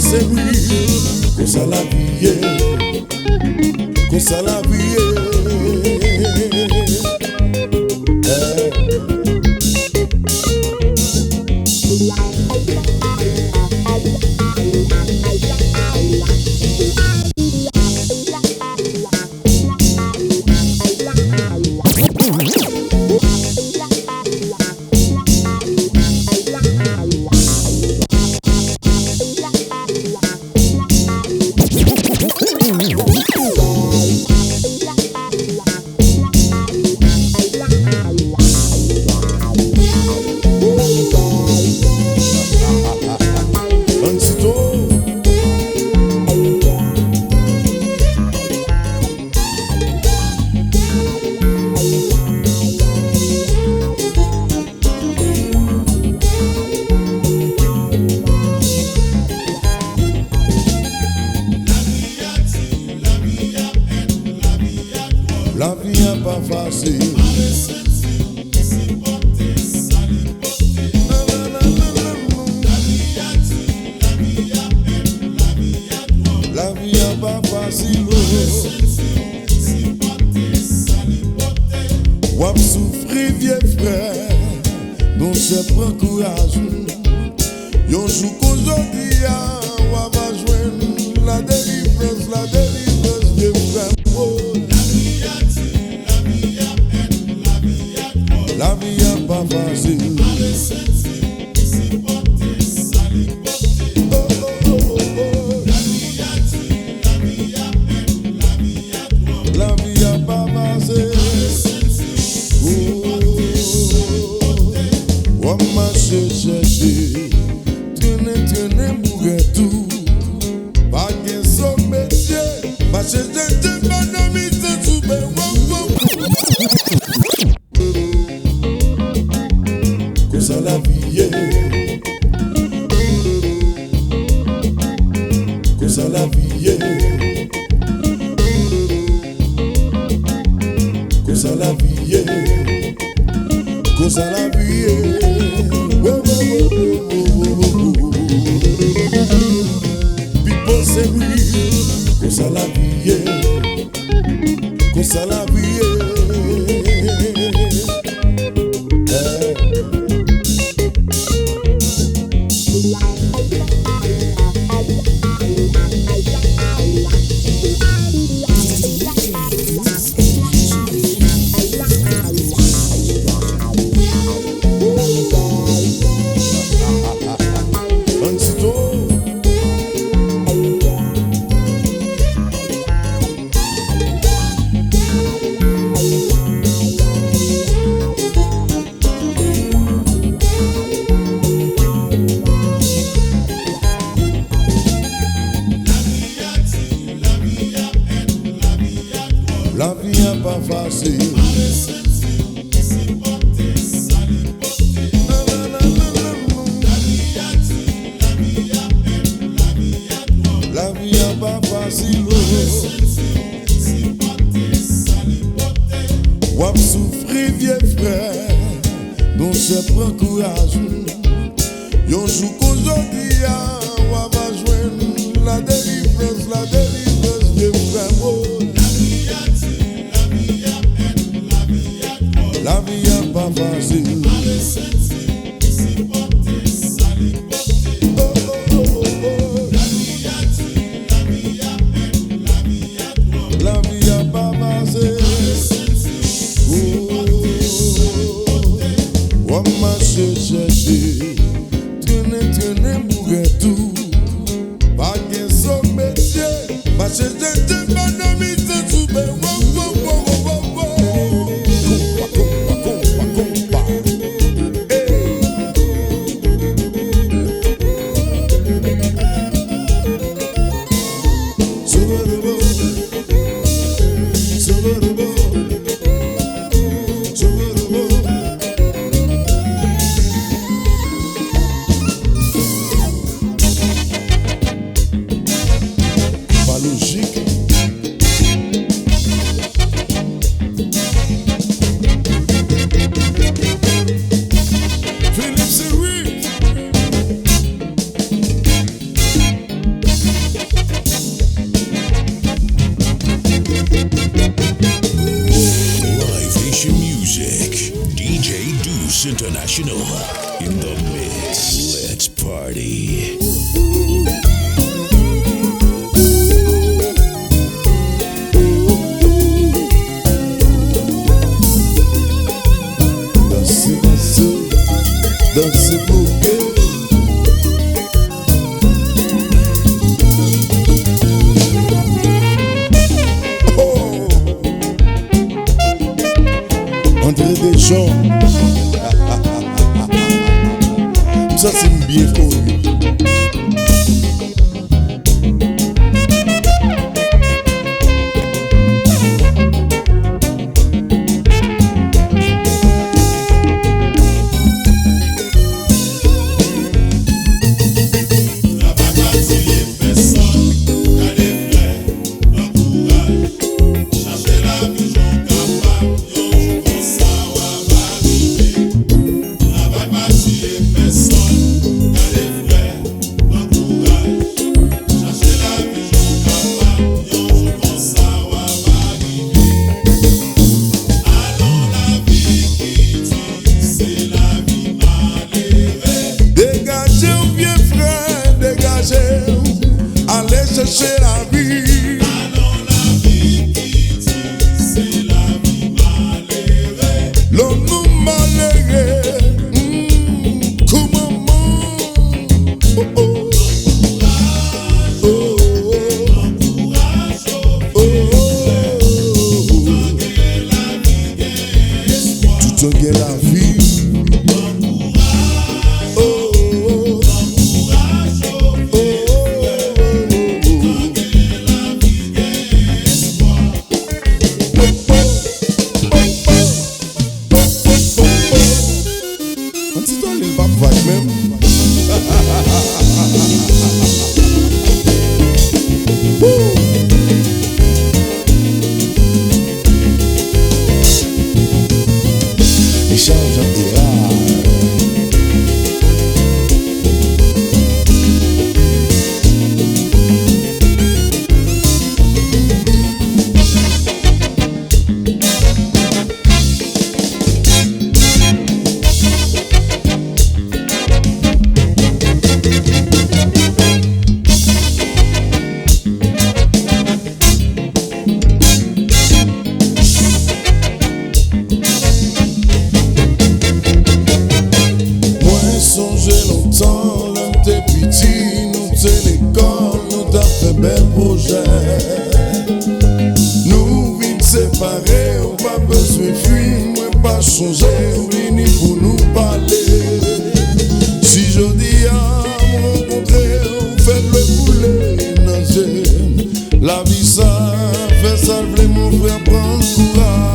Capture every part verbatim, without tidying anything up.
Se wi, konsa lavi ye. Konsa lavi ye. Eh. Lavi a pa fasil. Lavi a pa fasil, oh. W ap soufri, vye frè. Monchè, pran kouraj. Yon jou kon jodi a, w ap jwenn la delivrans, la delivrans de frè m. Oh. Lavi a di, lavi a pèn, lavi a twò. Lavi a pa fasil. Male senti, sipòte sa li pote. Oh, oh, oh, oh, oh. Lavi a di, lavi a pèn, lavi a Lavi a pa fasil. W ap mache chèche, trennen, trennen boure tou. Pa gen sot metye, mache chèche pa nan mitan soupe. Wo, wo. Konsa lavi ye. Konsa lavi ye. Konsa lavi ye. Konsa lavi ye. Wo, wo, wo. Pipo se wi. Konsa lavi ye. Konsa lavi ye. Lavi a pa fasil. Lavi a pa fasil, oh. W ap soufri, vye frè. Monchè, pran kouraj. Yon jou kon jodi a, w ap jwenn la delivrans, la delivrans de frè m, oh. Lavi a di, lavi a pèn, lavi a twò. Lavi a pa fasil. Male senti, sipòte sa li pote. Oh, oh, oh, oh, oh. Lavi a di, lavi a pèn, lavi a twò. Lavi a pa fasil. Male senti, sipòte sa li pote. W ap mache chèche, trennen, trennen boure Se lavi. Alò lavi ki di se lavi malere. Lòm nou malere. Mm, koumanman. Oh, oh. Oh, oh. Oh, oh. Toutan gen lavi. Oh, oh. Yon ti tande l p ap vag menm. Woo! Echanj an erar. Mwen sonje lontan, lè m te piti, nou te lekòl, nou t ap fè bèl pwojè. Nou vin separe, ou pa bezwen fwi, mwen pa sonje w vini pou nou pale. Si jodi a m rankontre w, fè dlo koule nan je m. Lavi sa fè sa l vle, mon frè, pran kouraj.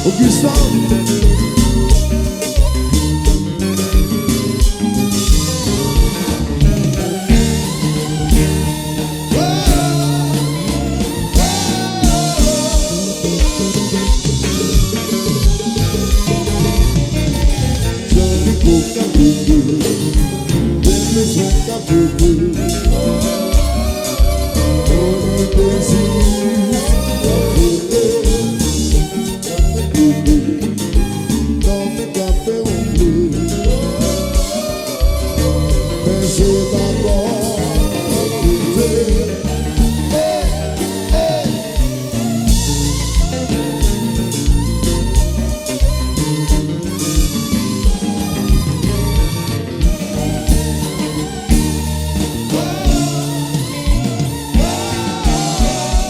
Augustin.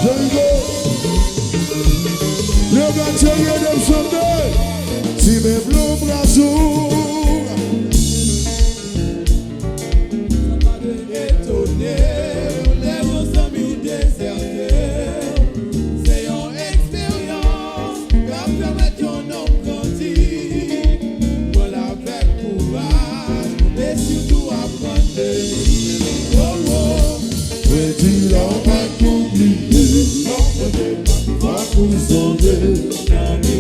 Jericho. Leogane Thierry ede m chante. Si menm lonbraj ou. Sa pa dwe etone w lè yon zanmi w dezète w. Se yon eksperyans k ap pèmèt yon nonm grandi, pran l avèk kouraj e sitou aprann de li. Oh, oh. Fredi la w pa k oubliye, lè w pote bak fòk ou sonje. Zanmi,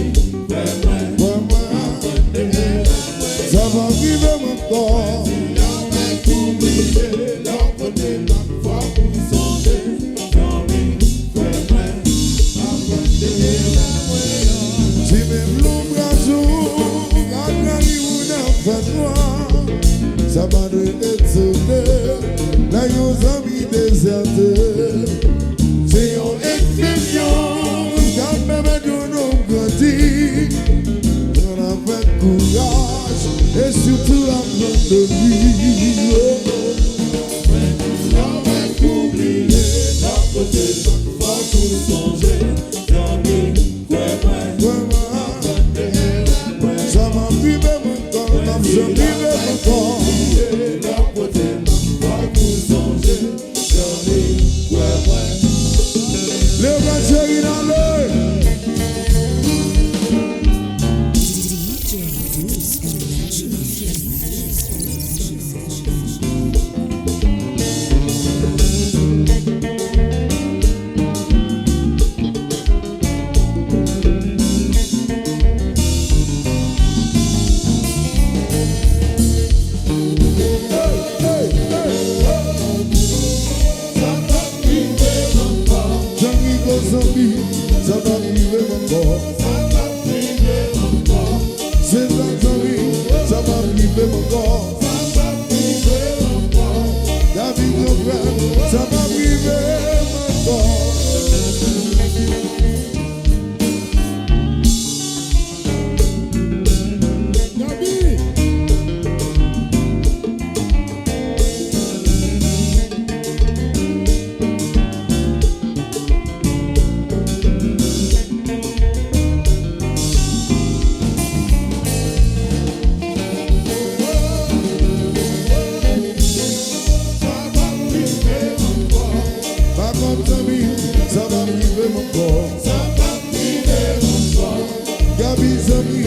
kwè mwen, kwè mwen, aprann de erè mwen. Sa p ap rive m ankò. Fredi la w pa k oubliye, lè w pote bak fòk ou sonje. Zanmi, kwè mwen, aprann de erè mwen yo. Si menm lonbraj ou ka trayi ou nan fènwa, sa pa dwe etone lè yon zanmi dezète. Se yon eksperyans k ap pèmèt yon nonm grandi, pran l avèk kouraj e sitou aprann de li. Frè, si w Sa p ap rive m ankò. Gaby! Pa kont zanmi, sa p ap rive m ankò. Gaby zanmi,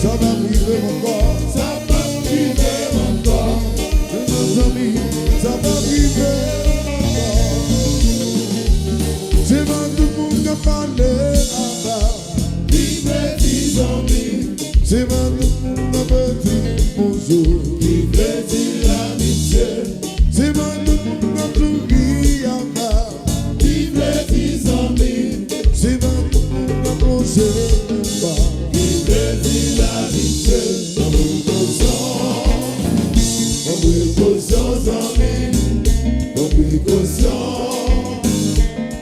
sa p ap rive m ankò. Zanmi, sa p ap rive m ankò. Se pa tout moun k ap pale anba. Ki vle di zanmi. Se pa tout moun k ap di bonjou. Ki vle di lamitye. Se pa tout moun k ap souri anba. Ki vle di zanmi. Se pa tout moun k ap lonje men ba. Ki vle di lamitye. Pran prekosyon. Pran prekosyon zanmi. Pran prekosyon.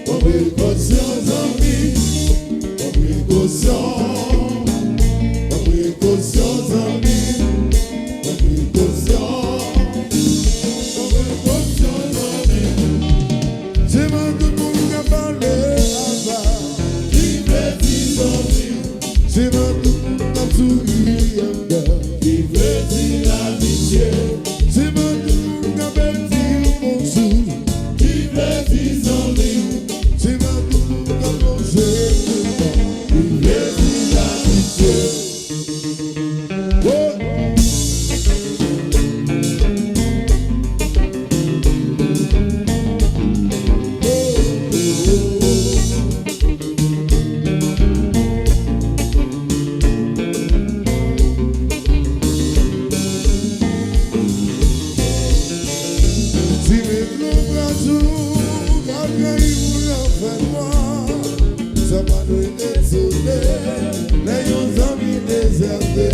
Pran prekosyon zanmi. Pran prekosyon. Pran prekosyon zanmi. Pran prekosyon. Pran prekosyon zanmi. Se pa tout moun k ap pale anba. Ki vle di zanmi. Se pa tout moun k ap souri anba. Ki vle di lamitye. Se pa tout moun k ap di w bonjou. Ki vle di zanmi. Se pa tout moun k ap lonje men ba. Ki vle di lamitye. Oh! Si menm lonbraj ou ka trayi moun nan fè nwa, sa pa dwe etone lè yon zanmi dezète.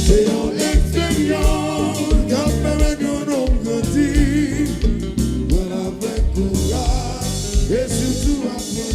Se yon eksperyans k ap pèmèt yon nonm grandi, pran laprè kouraj, e sitou aprann.